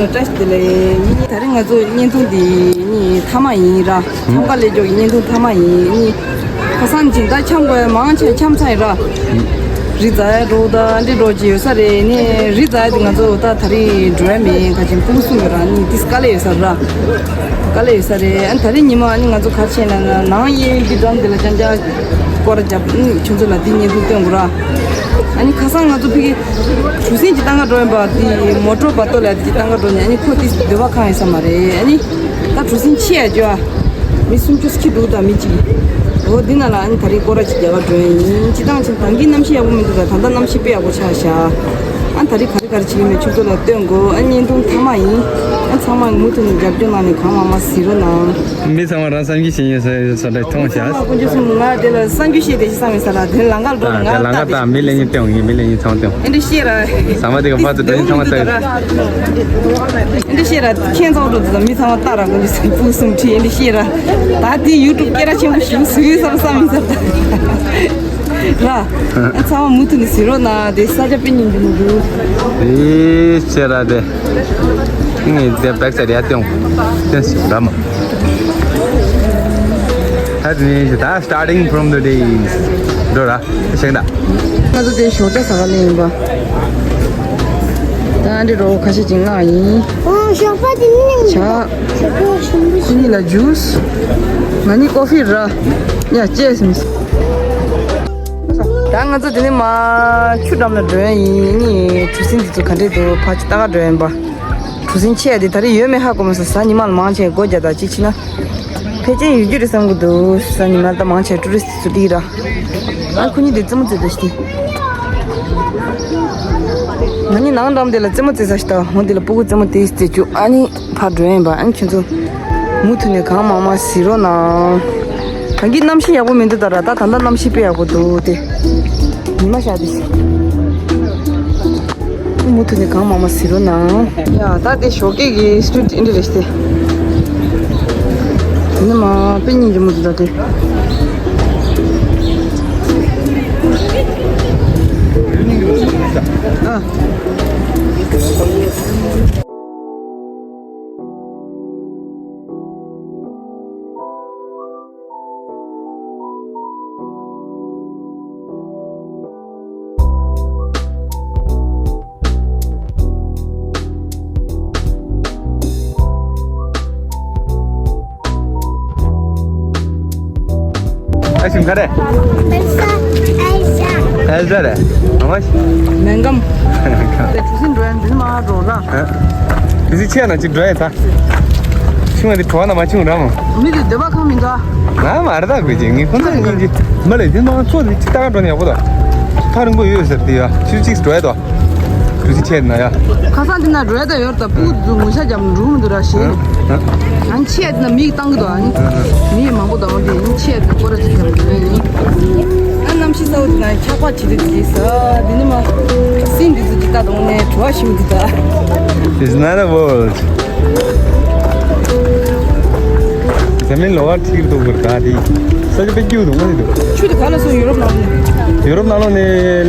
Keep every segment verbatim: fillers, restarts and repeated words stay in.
བཀྲ་ཤིས་བདེ་ལེགས། ད་རིང་ང་ཚོ་བརྙན་ཐུང་འདི་ནི་མཐའ་མ་ཡིན་ར། ཐམ་ཀ་ལས་འཇོག་གི་བརྙན་ཐུང་མཐའ་མ་ཡིན། ནི་ཁ་སང་ཅིག་ད་འཁྱམ་དགོས་མང་ཆེ་འཁྱམ་ཚར་ཡིན་ར། རི་འཛེག་ཡ་འགྲོ་ད་འདི་འགྲོ་ཅི་ཡོད་ས་རེད། ནི་རི་འཛེག་ཡ་དེ་ང་ཚོ་ད་ད་རིང་འགྲོ་ཡ་མེད། ཁ་ཅིག་སྤུ་གུ་གསུམ་ཡོད་ར། ནི་ཏིས་དཀའ་ལས་ཡོད་ས་ར། དཀའ་ལས་ཡོད་ས་རེད། ཨ་ནི་ད་རིང་ཉི་མ་ཨ་ནི་ང་ཚོ་ག་རེ་བྱས་ན་ནང་དབྱེ་གི་འགྲམ་དེ་ལ་རྐྱང་རྐྱང་སྐོར་ར་རྒྱབ། ཨ་ནི་ཁྱོད་ཚོ་ལ་འདི་བརྙན་ཐུང་སྟོན་དགོས་ར། ཨ་ནི་ཁ་སང་ང་ཚོ་ཕ་གི་གྲུ་གཟིངས་ཅིག་བཏང་ག་འགྲོ་ཡིན་པ། དེ་མོ་ཊོར་བ་ཏོ་ལ་དེ་ཅིག་བཏང་ག་འགྲོ་ནས། ཨ་ནི་ཁོ་དེ་སྡོད་པ་ཁང་ཡིན་ས་མ་རེད། ཨ་ནི་ད་གྲུ་གཟིངས་ཆེ་ཡ་ཅོ་ཨ། མི་སུམ་ཅུ་ཁྱི་འདུག་ད་མི་གཅིག་འོ་འདི་ན་ལ་ཨ་ནི་ད་རེས་སྐོར་ར་ཅིག་རྒྱག་ག་འགྲོ་ཡིན། སྤྱི་བཏང་ཆེན་ད་གིན་གནམ་གཤིས་ཡག་པོ་མི་འདུག་ད་ད་ལྟ་གནམ་གཤིས་དཔེ་ཡག་པོ་ཆགས་ཤག་ཨ་ནི་ད་རེས་ག་རེ་ག་རེ་བྱེད་ཀྱི་མེད་ཁྱོད་ཚོ་ལ་སྟོན་དགོས། ཨ་ནི་བརྙན་ཐུང་མཐའ་མ་ཡིན། ཨ་ཚང་མ་མུ་མཐུད་ནས་རྒྱབ་སྐྱོར་གནང་ནས་གང་མང་མང་གཟིགས་རོགས་གནང་། མི་ཚང་མ་རང་བསམ་གྱིས་བྱེད་ཉན་ས་ས་ལ་མཐོང་བྱ། དཀོན་མཆོག་གསུམ། ང་དེ་ལ་བསམ་རྒྱུ་ཤེས་དེ་ཤེས་བསམ་ཡིན་ས་ལ་དེ་ལམ་ཁར་འགྲོ་ནས་ང་ལ་ལྟ་དེ་ཤེས། མི་ལེན་ཉིན་སྟེང་ངས་མི་ལེན་ཉིན་ཚང་སྟེང་། ཨེ་འདྲ་ཤེས་ར། ཟ་མ་དེ་ག་ཕར་ཚུར་འགྲོ་ཡིན་ཚང་མ་ལྟ་ཡོད། ཨེ་འདྲ་ཤེས་ར། ཁྱེད་ཚང་འགྲོ་དུས་མི་ཚང་མ་ལྟ་ར། དཀོན་མཆོག་གསུམ། སྤུ་གུ་གསུམ་ཁྲིད། ཨེ་འདྲ་ཤེས་ར། ད་དེ་ཡུ་ཊུབ་སྐད་གྲགས་ཆེན་པོ་ཞིག་བཟོ་ཡོད་ས་ར་བསམ་ཡིན་ས་ར། ར། ཨ་ཚང་མ་མུ་མཐུད་ནས་གཟིགས་རོགས་གནང་། དེ་ས་ཆ་དཔེ་སྙིང་རྗེ་མོ་འདུག་དེ་ཆེ་ར་དེ། ངས་དེ་back side ཡར་སྟོན། སྟོན་ཟིན་ར་མ། ད་དེ་ནས་ད་starting from the days འགྲོ་ར། ཤེས་ད། ང་ཚོ་དེ་ཞོགས་ཇ་ཟ་ག་སླེབས་ཡིན་པ། ད་འདི་རོ་ཁ་ཤས་ཅིག་མངགས་ཡིན། ཨོ་ཞོགས་པ་དེ་ནི་ཇ། ཞོགས་པ་ཞིམ་པོ། ཁོ་གཉིས་ལ་ཇུས། ང་གཉིས་ཀོ་ཧྥི་ར། ཡ་ཅེས་སིམ། ད་ང་ཚོ་དེ་ནས་མར་ཆུ་འགྲམ་ལ་འགྲོ་ཡ་ཡིན། ནི་གྲུ་གཟིངས་འདི་ཚོ་ག་འདྲས་འདུག་ཕར་ཅིག་ལྟ་ག་འགྲོ་ཡ་ཡིན་པ། གྲུ་གཟིངས་ཆེ་ཡ་དེ་ད་རེས་ཡོད་མེད་ཧ་གོ་མ་སོང་། གཟའ་ཉི་མ་ལ་མང་ཆེ་སྒོ་རྒྱག་ད་ཅིག་ཕྱིན་ན། ཕལ་ཆེར་ཡོད་རྒྱུ་རེད་བསམ་གི་འདུག་གཟའ་ཉི་མ་ལ་ད་མང་ཆེ་ཊུ་རི་སི་ཚོ་འདི་ར། ཨ་ཁོ་གཉིས་དེ་རྩེད་མོ་རྩེ་ད་ཤི། ང་གཉིས་ནང་འགྲམ་དེ་ལ་རྩེད་མོ་རྩེ་ས་ཤི་ད། འོ་དེ་ལ་སྤུ་གུ་རྩེད་མོ་དེ་རྩེ་བཅུག་ཨ་ནི་ཕར་འགྲོ་ཡིན་པ། ཨ་ནི་ཁྱོད་ཚོ་མུ་མཐུད་ནས་གང་མང་མང་གཟིགས་རོགས་གནང་། གང་གི་གནམ་གཤིས་ཡག་པོ་མི་འདུག་ད་ར། ད་ད་ལྟ་གནམ་གཤིས་དཔེ་ཡག་པོ་འདུག་སྟེ། ཉི་མ་ཤར་དེ། མུ་མཐུད་ནས་གང་མང་མང་གཟིགས་རོགས་གནང་། ཡ་ད་དེ་ཞོགས་ཀས་ཀྱི་སི་ཊི་རིཊ་འདི་འདྲ་རེད་སྟེ། དེ་ནི་མ་དཔེ་སྙིང་རྗེ་མོ་འདུག་ད་དེ། ཨ། ཨ་ཞིམ་ག་རེ། ཨེལ་ཟ། ཨེལ་ཟ། ཨེལ་ཟ་རེད། ཨ་མ་ཞིམ། མེང་གམ། དེ་གྲུ་གཟིངས་འགྲོ་ཡ་འདི་མ་འགྲོ་ལ། ཨ། དེ་ཚོ་ཆེ་ན་ཅིག་འགྲོ་ཡ་ད། ཤིང་བ་དེ་བྲོ་བ་ན་མ་ཆུང་ར་མོ། མི་དེ་སྡོད་པ་ཁང་མི་འདུག་ང་མ་རེད་ད་དགོས་ཅིག་ངས་ཁོང་ཚོ་གཉིས་ཀྱི། མ་ལས་དེ་མ་ཚོ་དེ་ཅིག་ལྟ་ག་འགྲོ་ནས་ཡག་པོ་ད། ཐག་རིང་པོ་ཡོད་ཟེར་དེ་ཡ་ཆུ་གཅིག་འགྲོ་ཡ་ད། གྲུ་གཟིངས་ཆེ་ན་ཡ། ཁ་སང་དེ་ན་འགྲོ་ཡ་ད་ཡོད་ད། སྤུ་གུ་ངུ་ཤ་རྒྱབ་འགྲོ་མི་འདུག་ར་ཞེས། ཨ་ནི་ཆེ་ཡ་དེ་ན་མིག་བཏང་གི་འདུག་ཨ་ནི། མི་མང་པོ་དང་དེ་ནི་ཆེ་ཡ་དེ་སྐོར་ར་ཅིག་རྒྱབ་འགྲོ་ཡ་ཡིན། ཨ་གནམ་གཤིས་གསལ་བོ་དེ་ན་འཁྱག་པ་བྱེད་དུས་ཀྱི་ས་དེ་ནི་མ། སྲིན་འདི་ཚོ་ཅིག་ལྟ་དང་ནས་བྲོ་བ་ཞིམ་འདུག་ད། It's not a world. ཟ་མིན་ལོ་བ་ཁྲིར་འདུག་གི་རེད་ད་དེ། ས་ཆ་དཔེ་སྐྱིད་འདུག་མ་འདུག་ཆུ་དེ་ག་ལ་སོང་ཡུ་རོབ་ནང་ནས། ཡུ་རོབ་ནང་ལོགས་ནས་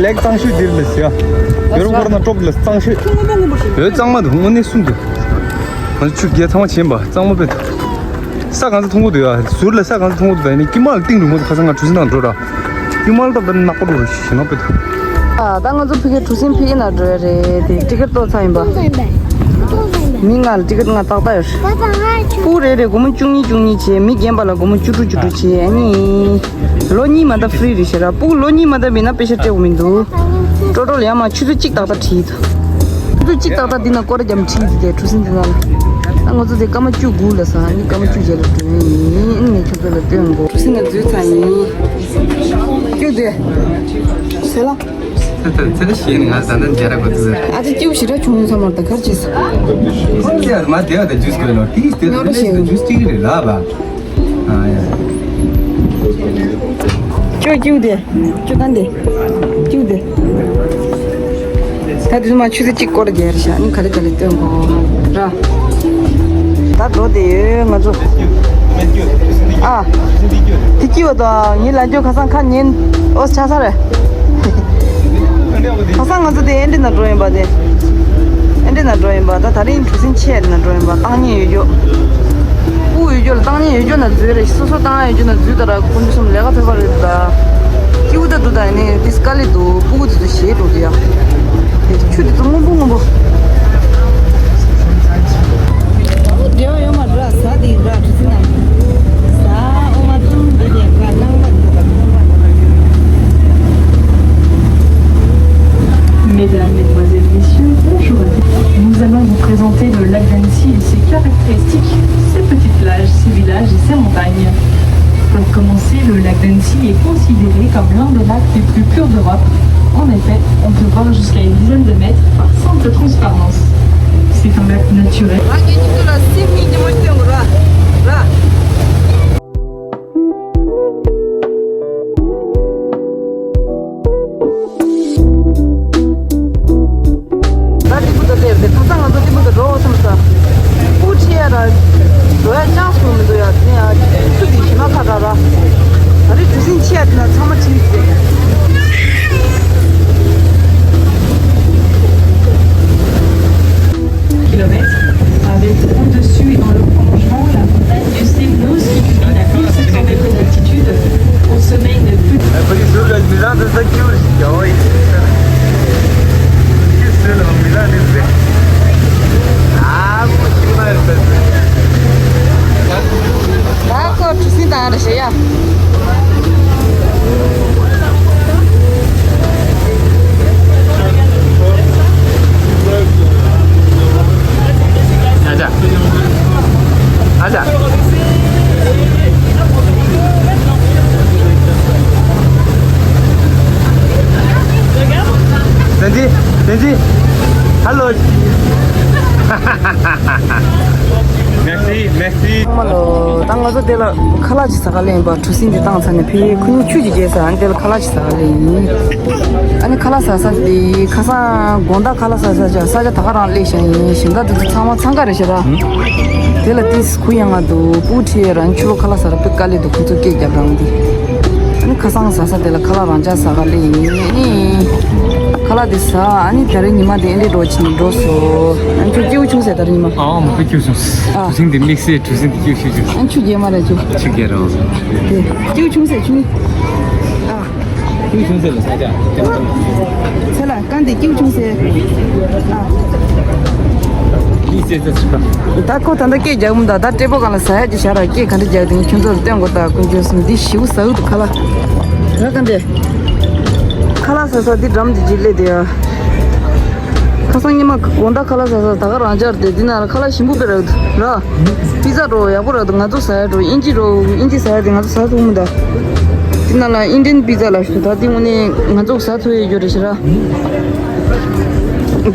ལེགས་གཙང་ཤོས་འདིར་ལ་ཟེར་ཡ། ཡུ་རོབ་ཁོ་ར་ན་ཀྲོབ་ལ་གཙང་ཤོས། ཆུ་སྔོན་པོ་སྔོན་པོ་ཞིག་འོད་གཙང་མ་འདུག་དངོས་གནས་གསུངས་འདུག་ང་ཚོ་ཆུ་རྒྱལ་ཚང་མ་བྱིན་པ་གཙང་མ་དཔེ་འདུག་ས་གང་ཚ་མཐོང་གི་འདུག་ཡ། ཟུར་ལ་ས་གང་ཚ་མཐོང་གི་འདུག་ད་ཡིན་ནའི་དཀྱིལ་མ་ལ་གཏིང་རིང་མོ་འདུག་ཁ་སང་ང་གྲུ་གཟིངས་ནང་འགྲོ་ར། དཀྱིལ་མ་ལ་ད་དཔེ་ནག་པོ་འགྲོ་ར་ཞེ་ནག་དཔེ་འདུག་ཨ་ད་ང་ཚོ་ཕ་གིར་གྲུ་གཟིངས་ཕ་གི་ན་འགྲོ་ཡ་རེད་དེ་ཊི་ཀེ་ཊི་གཏོང་ཚར་ཡིན་པ། མི་ལྔ་ལ་ཊི་ཀེ་ཊི་ལྔ་ཏག་ཏག་ཡོད་རེད། སྤུ་གུ་རེ་རེ་སྒོར་མོ་བཅུ་གཉིས་བཅུ་གཉིས་བྱས། མི་རྒན་པ་ལ་སྒོར་མོ་བཅུ་དྲུག་བཅུ་དྲུག་བྱས། ཨ་ནི། ལོ་གཉིས་མ་གཏོགས་ཧྥི་རི་རེད་ཤག་ར། སྤུ་གུ་ལོ་གཉིས་མ་གཏོགས་མིན་ན་པེ་ཤ་སྤྲད་དགོས་མི་འདུག་ཀྲོ་ཀྲོ་ལ་ཡ་མ་ཆུ་ཚོད་གཅིག་ཏག་ཏག་ཁྲིད་འདུག་ཆུ་ཚོད་གཅིག་ཏག་ཏག་འདི་ན་སྐོར་ར་རྒྱབ་ཁྲིད་འདུག་དེ་གྲུ་གཟིངས་འདི་ན་ལ། ཨ་ང་ཚོ་དེ་སྐར་མ་བཅུ་དགུ་ལ་ས་ནི་སྐར་མ་བཅུ་བརྒྱད་ལ་འགྲོ་ཡིན། ཨ་ནི་ཁྱོད་ཚོ་ལ་སྟོན་དགོས། གྲུ་གཟིངས་ན་འཛུལ་ཚར་ཡིན། ཁྱོད་དེ། སེ་ལ། ཚེ་ཚེ་ཚེ་ཞེས་ནི་ང་ད་ལྟ་མཇལ་ར་གོ་ཚུལ། ཨ་ཅེ་སྐྱིད་པོ་ཞེ་དྲག་བྱུང་ཡོད་ས་མ་རེད་ད་གར་བྱས་སོ། ཁོང་ཚེ་མ་བདེ་བ་དང་ཇུས་དགོས་ལོ་ཏིས་དེ་ཉོ་རོགས་བྱེད། ཇུས་ཏིས་རེད་ལ་བ། ཨ་ཡ། ཅོ་སྐྱིད་པོ་དེ། ཅོ་གན་དེ། སྐྱིད་པོ་དེ། ད་དེ་ཚོ་མ་ཆུ་ཚོད་གཅིག་སྐོར་རྒྱག་རེད་ཤག་ཨ་ནི་ག་ལེ་ག་ལེ་སྟོན་དགོས་ར། ད་འགྲོ་བསྡད་ཡོད་ང་ཚོ། ཨ། དེ་སྐྱིད་པ་དང་ངའི་ལ་རྒྱུ་ཁ་སང་ཁ་ཉན་ཨོ་ཆ་ས་རེད། ཁ་སང་ང་ཚོ་དེ་ཨེ་འདྲི་ན་འགྲོ་ཡིན་པ་དེ། ཨེ་ དེ་ན་འགྲོ་ཡིན་པ། ད་ད་རིང་གྲུ་གཟིངས་ཆེ་ན་འགྲོ་ཡིན་པ། བཏང་ཉེན་ཡོད་རྒྱུ། སྤུ་གུ་ཡོད་རྒྱུ་ལ་བཏང་ཉེན་ཡོད་རྒྱུ་ན་འཛུལ་རེད། སོ་སོ་བཏང་ཡོད་རྒྱུ་ན་འཛུལ་ད་ར། ཁོང་ཚོ་གསུམ་ལས་ཀ་ཐོབ་པ་རེད་ད། སྐྱིད་པོ་ད་འདུག་ད་ནི་ཏིས་དཀའ་ལས་འདུག་སྤུ་གུ་དེ་ཚོ་ཞེད་འགྲོ་གི་ཡ། དེ་ཆུ་དེ་ཚོ་སྔོན་པོ་སྔོན་པོ། འབྲེལ་བ་ཡོད་མ་རེད། ཟ་དེ་ར་གྲུ་གཟིངས་ན། ཟ་འོ་མ་དང་དེ་དེ་ར་རྣམ་པ་དེ་ཚོ་རྣམ་པ། Mesdames, Mesdemoiselles, Messieurs, bonjour à tous. Nous allons vous présenter le lac d'Annecy et ses caractéristiques, ses petites plages, ses villages et ses montagnes. Pour commencer, le lac d'Annecy est considéré comme l'un des lacs les plus purs d'Europe. En effet, on peut voir jusqu'à une dizaine de mètres par simple transparence. C'est un lac naturel. ད་ལྟད་མོ་དེ་སླེབས་ཏེ། ཁ་སང་ང་ཚོ་ལྟད་མོ་དེ་འགྲོ་འོ་བསམ་ས། སྤུ་གུ་ཁྲིད་ཡ་ར་འགྲོ་ཡ་ཅང་སུ་མི་འདུག་ཡ། དེ་ནས་ཡ་ཆུ་དེ་ཞེ་དྲག་ཁ་ཁ་ར། ད་རེས་གྲུ་གཟིངས་ཆེ་ཡ་དེ་ན་ཚང་མ་ཁྲིད་ཟེར། Kilomètres, avec au-dessus et dans le prolongement la montagne de Stelvio qui culmine à mille sept cents mètres d'altitude au sommet de plus ད་ཁོ་གྲུ་གཟིངས་བཏང་རེ་བྱེད་ཡ། ཨ་ཅག་ཨ་ཅག་བསྟན་འཛིན། བསྟན་འཛིན། ཧ་ལོ། Merci, merci. མ་ལོ། ད་ང་ཚོ་དེ་ལ་ཁ་ལག་ཅིག་ཟ་ག་སླེབས་ཡིན་པ། གྲུ་གཟིངས་འདི་བཏང་ཚར་ནས་ཕ་གིར་ཁོ་གཉིས་ཆུ་ཅིག་བརྒལ་ཚར། ཨ་ནི་དེ་ལ་ཁ་ལག་ཅིག་ཟ་ག་སླེབས་ཡིན། ཨ་ནི་ཁ་ལག་ཟ་ས་དེ་ཁ་སང་དགོང་དག་ཁ་ལག་ཟ་ས་ཅག་ས་ཆ་ད་ག་རང་སླེབས་བཞག་ཡིན། གཞན་དག་དེ་ཚོ་ཚང་མ་འཚང་ཁ་རེད་ཤག་ར། དེ་ལ་ཏིས་གུ་ཡངས་ང་འདུག་སྤུ་གྲི་རང་ཆུ་ལོ་ཁ་ལག་ཟ་ར་དཔེ་དཀའ་ལས་འདུག་ཁོ་ཚོ་སྐད་རྒྱབ་རང་འདི། ཨ་ནི་ཁ་སང་ཟ་ས་དེ་ལ་ཁ་ལག་རང་འཇགས་ཟ་ག་སླེབས་ཡིན། ཨ་ནི་ཁ་ལག་དེ་ཟ། ཨ་ནི་ད་རེས་ཉི་མ་དེ་ཨེ་འདྲས་འགྲོ་ཕྱིན་འགྲོ་སོང་། ཨ་ནི་ཁྱོད་སྐྱིད་པོ་བྱུང་ཟེར་ད་རེས་ཉི་མ། ཨ་མ་ཁོ་སྐྱིད་པོ་བྱུང་། ཨ། གྲུ་གཟིངས་དེ་དམིགས་བསལ་གྲུ་གཟིངས་དེ་སྐྱིད་པོ་བྱུང་། ཨ་ནི་ཆུ་རྒྱས་མ་རེད་ཆུ། ཆུ་རྒྱས་རོ། དེ་སྐྱིད་པོ་བྱུང་ཟེར་ཆུ་ནི། ཨ། ཚེ་ལ་རྐང་འདི་སྐྱིད་པོ་བྱུང་ཟེར། ཨ། ད་ཁོ་ད་ལྟ་སྐད་རྒྱག་མི་འདུག་ད་སྤྲེལ་པོ་སྒང་ལ་ཟ་ཡ་ཅིག་བཞག་ར། སྐད་ག་འདྲ་རྒྱག་དེ་ཁྱོད་ཚོ་ལ་སྟོན་དགོས། ད་དཀོན་མཆོག་གསུམ། འདི་ཞེ་པོ་ཟ་འུ་འདུག་ཁ་ལག་ད་རྐང་འདི་ཁ་ལག་ཟ་ས་འདི་འགྲམ་དུ་ཅིག་སླེབས་དེ་ཡ། ཁ་སང་ཉི་མ་དགོང་དག་ཁ་ལག་ཟ་ས་ད་ག་རང་འཇགས་རེད་དེ། འདི་ན་ལ་ཁ་ལག་ཞིམ་པོ་དཔེ་རག་འདུག་ར། པི་ཛ་འགྲོ་ཡག་པོ་རག་འདུག་ང་ཚོ་ཟ་ཡ་འགྲོ། དབྱིན་ཇི་འགྲོ། དབྱིན་ཇི་ཟ་ཡ་དེ་ང་ཚོ་ཟ་ཐུབ་མི་འདུག་དེ་ན་ལ་ཨིན་ཌི་ཡན་པི་ཛ་ལ་ཞུ། ད་དེ་དངོས་གནས་ང་ཚོ་ཟ་ཐུབ་ཡ་ཡོད་རེད་ཤག་ར།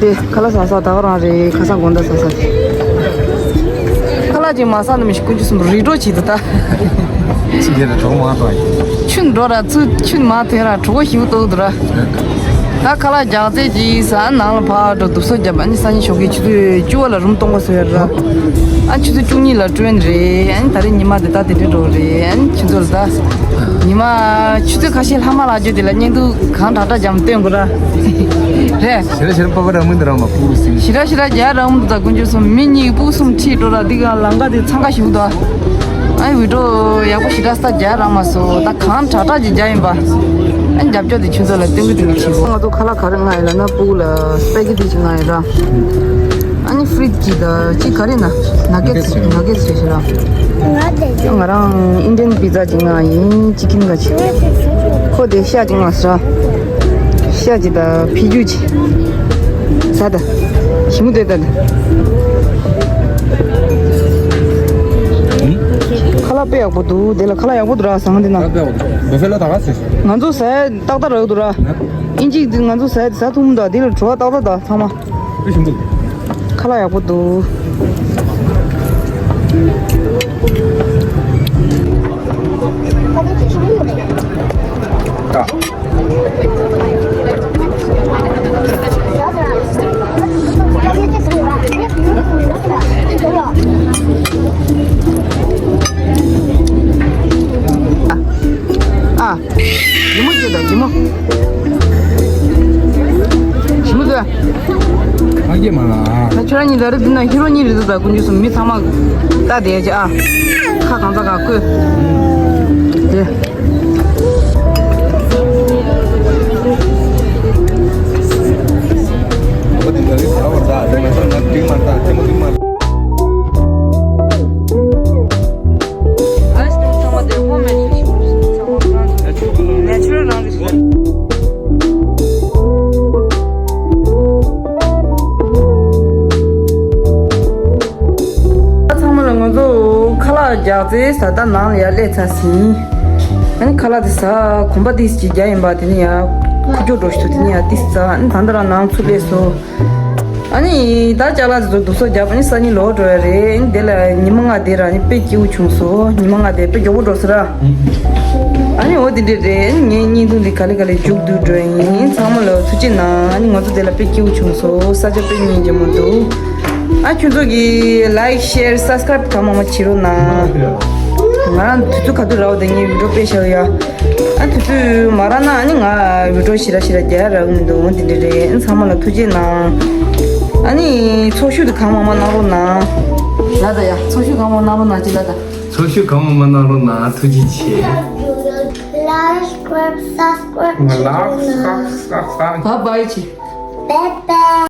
དེ་ཁ་ལག་ཟ་ས་ད་ག་རང་རེད། ཁ་སང་དགོང་དག་ཟ་ས་དེ། ཁ་ལག་ཅིག་མ་ཟ་ན་མི་ཤི། དཀོན་མཆོག་གསུམ། རིགས་འགྲོ་བྱེད་དུ་ད། ཆུ་རྒྱས་ར་གྲོགས་མང་དང་། ཆུ་འགྲོ་ར་ཚུ་ཆུ་མ་ཐོན་ར་གྲོགས་ཞིག་བཏོག་འདུག་ར། ད་ཁ་ལག་རྒྱག་རྩེ་གྱིས་ཟ་ནང་ལ་ཕར་འགྲོ་དུག་སོ་རྒྱབ། ཨ་ནི་སང་ཉིན་ཞོགས་ཀས་ཆུ་ཚོད་བཅུ་པ་ལ་རུམ་སྟོང་པ་བཟོ་ཡ་ར། ཨ་ཆུ་ཚོད་བཅུ་གཉིས་ལ་ཊེན་རེད། ཨ་ནི་ད་རེས་ཉི་མ་དེ་ད་དེ་འདྲ་འགྲོ་རེད། ཨ་ནི་ཆུ་ཚོད་ལ་ད་ཉི་མ་ཆུ་ཚོད་ཁ་ཤས་ལྷག་མ་ལྷག་རྒྱུ་དེ་ལ་བརྙན་ཐུང་གང་དྲག་དྲག་རྒྱབ་སྟོན་དགོས་ར། རེད། ཞེ་ར་ཞེ་ར་པ་པ་ར་མུན་དུ་ར་མ་སྤུ་གུ་སིང་། ཞེ་ར་ཞེ་ར་རྒྱག་ར་མུ་ད་དཀོན་མཆོག་གསུམ། མི་གཉིས་སྤུ་གུ་གསུམ་ཁྲིད་འགྲོ་ར། འདི་ག་ལམ་ཁ་དེ་འཚང་ཁ་ཞིག་འདུག་ཨ་ནི་འུད་སྒྲོག་ཡག་པོ་ཞེ་དྲག་ས་རྒྱག་རག་མ་སོང་། ད་གང་དྲག་དྲག་ཅིག་རྒྱག་ཡིན་པ། ཨ་ནི་རྒྱབ་སྐྱོར་དེ་ཁྱོད་ཚོ་ལ་སྟོན་གི་སྟོན་གི་བྱེད་དགོས། ང་ཚོ་ཁ་ལག་ག་རེ་མངགས་ཡིན་ལབ་ན། སྤུ་གུ་ལ་སི་པེ་གེ་ཏི་ཅིག་མངགས་ཡིན་ར། ཨ་ནི་ཕི་རིད་ཅིག་དང་ཅིག་ག་རེ་ན་ནག་གེ་ཊི་ནག་གེ་ཊི་རེད་ཤག་ར། ང་རང་ཨིན་ཌི་ཡན་པི་ཛ་ཅིག་མངགས་ཡིན། ཅི་ཀིན་ག་ཅིག་ཁོ་དེ་ཤ་ཅིག་མངགས་ཤག་ར། ཤ་ཅིག་དང་ཕི་རྒྱུ་ཅིག་ཟ་ད། ཞིམ་པོ་འདུག་ད། ཁ་ལག་དཔེ་ཡག་པོ་འདུག་དེ་ལ་ཁ་ལག་ཡག་པོ་འདུག་ར། བཟང་དེ་ན། ང་ཚོ་ཟ་ཡ་ཏག་ཏག་རག་འདུག་ར། ཨིན་ཇི་འདི་ང་ཚོ་ཟ་ཡ་དེ་ཟ་ཐུབ་མི་འདུག་དེ་ལ་བྲོ་བ་ཏག་ཏག་ད་ཚང་མ། དཔེ་ཞིམ་འདུག་ཁ་ལག་ཡག་པོ་འདུག་ཨ། ཡིན་མོ་སྐྱེས་དང་ཡིན་མོ། ཞི་མོ་ཟེར། ཨ་ཀྱེ་མ་ལ། ད་ཁྱོད་རང་གཉིས་ད་རེས་འདི་ན་ཧི་རོ་གཉིས་རེད་འདུག་ད་དཀོན་མཆོག་གསུམ་མི་ཚང་མ་ལྟ་བསྡད་ཀྱི་ཨ། ཁ་གང་ཚ་གང་བཀོད་དེ། Ice cream ཚང་མ་དེ་ཧོམ་མེད་ཞིག་ཞིག་ཚང་མ་རང་གི་ནེ་ཆུ་རལ་རང་གི་ཞིག་ཚང་མ་ལ་ང་ཚོ་ཁ་ལག་རྒྱག་རྩེ་ཟ་ད་ནང་ལ་ཡར་སླེབས་ཚར་ཟིན། ཨ་ནི་ཁ་ལག་དེ་ཟ་གོམ་པ་ཏིས་ཅིག་རྒྱག་ཡིན་པ་དེ་ནི་ཡར་ཁུ་ཅོ་འགྲོ་ཞིག་ཐུག་དེ་ནི་ཡར་ཏིས་ཟ། ཨ་ནི་ད་ལྟ་རང་ནང་ཚུད་སླེབས་སོ། ཨ་ནི་ད་ཅ་ལག་དེ་ཚོ་སྡུག་སོ་རྒྱབ། ཨ་ནི་སང་ཉིན་ལོག་འགྲོ་ཡ་རེད། ཨ་ནི་དེ་ལ་ཉི་མ་ལྔ་དེ་ར་ཨ་ནི་དཔེ་སྐྱིད་པོ་བྱུང་སོ། ཉི་མ་ལྔ་དེ་དཔེ་མགྱོགས་པོ་འགྲོ་སོང་ར། ཨ་ནི་འོ་དེ་འདྲས་རེད། ཨ་ནི་ངའི་བརྙན་ཐུང་འདི་ག་ལེ་ག་ལེ་མཇུག་བསྡུ་འགྲོ་ཡིན། ཚང་མ་ལ་ཐུགས་རྗེ་གནང་། ཨ་ནི་ང་ཚོ་དེ་ལ་དཔེ་སྐྱིད་པོ་བྱུང་སོ། ས་ཆ་དཔེ་སྙིང་རྗེ་མོ་འདུག་ཨ་ཁྱོད་ཚོ་གི་like share subscribe གང་མང་མང་བྱེད་རོགས་གནང་། ང་རང་དུས་ཚོད་ག་དུས་རག་པ་དེ་ངས་བི་ཌིའོ་དཔེ་བཞག་ཡ། ཨ་དུས་ཚོད་མ་རག་ན་ཨ་ནི་ང་བི་ཌིའོ་ཞེ་དྲག་ཞེ་དྲག་རྒྱག་ཡ་རག་གི་མི་འདུག་འོ་དེ་འདྲ་རེད། ཨ་ཚང་མ་ལ་ཐུགས་རྗེ་གནང་། ཨ་ནི་ཚོགས་ཞུགས་དེ་གང་མང་མང་གནང་རོགས་གནང་། ལ་ད་ཡ་ཚོགས་ཞུགས་གང་མང་གནང་རོགས་གནང་ཅི་ལ་ད། ཚོགས་ཞུགས་གང་མང་མང་གནང་རོགས་གནང་། ཐུགས་རྗེ་ཆེ། Like, subscribe, subscribe. Bye bye ཅི། Bye bye.